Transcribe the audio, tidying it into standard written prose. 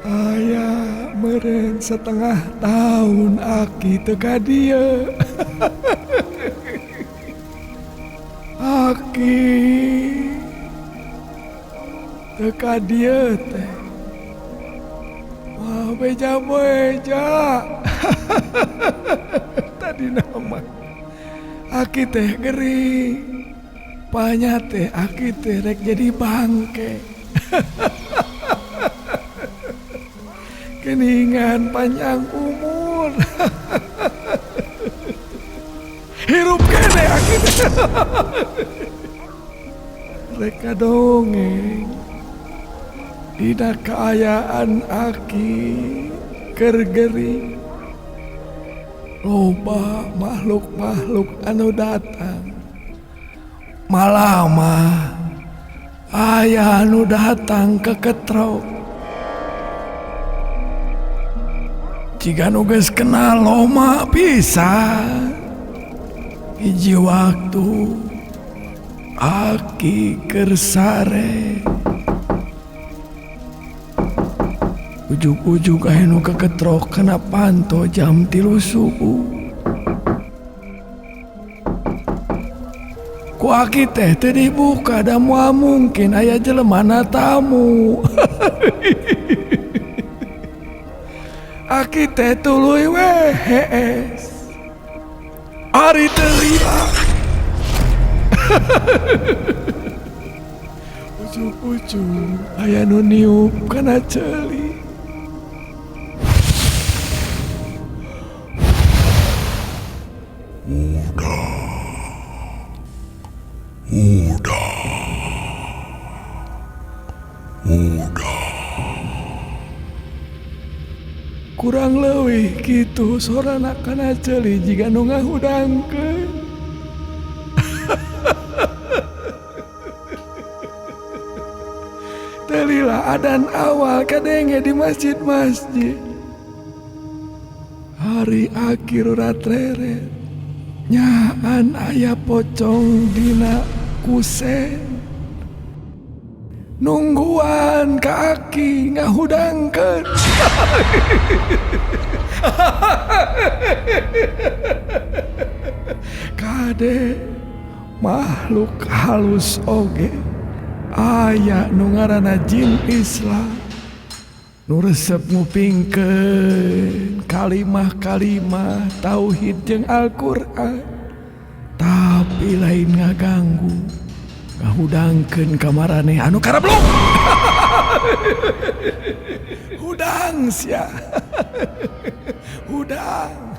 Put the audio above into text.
Aya meureun setengah tahun aki teu ka dieu. Aki teu ka dieu teh. Wah, beja-beja. Tadi nama aki teh gering. Panya teh aki teh rek jadi bangke. Geningan panjang umur. Hirup kene aki teh. Rek dongeng. Dina kaayaan aki keur gering. Loba makhluk-makhluk anu datang. Malah mah aya anu datang keketrok. Jiga nu geus kenal loma pisan. Hiji waktu aki keur sare. Ujug-ujug aya nu keketrok kana panto jam 3 subuh. Ku aki teh teu dibuka da moal mungkin aya jelemana tamu. Aki teh tuluy we hees. Ari teu lila. Ujug-ujug aya nu niup kana ceuli. Udah. Udah. Kurang leuwih kitu sorana kana ceuli jiga nu ngahudangkeun. Teu lila adan awal kadenge di masjid-masjid. Hari akhir urat reret. Nyaan aya pocong dina kusen. Nungguan ka aki ngahudangkeun. Kade makhluk halus oge aya nu ngaranna jin Islam. Nu resep ngupingkeun kalimah-kalimah tauhid jeung Al-Qur'an. Tapi lain ngaganggu, ngahudangkeun ka maraneh anu karabluk. Hudang sia. Hudang.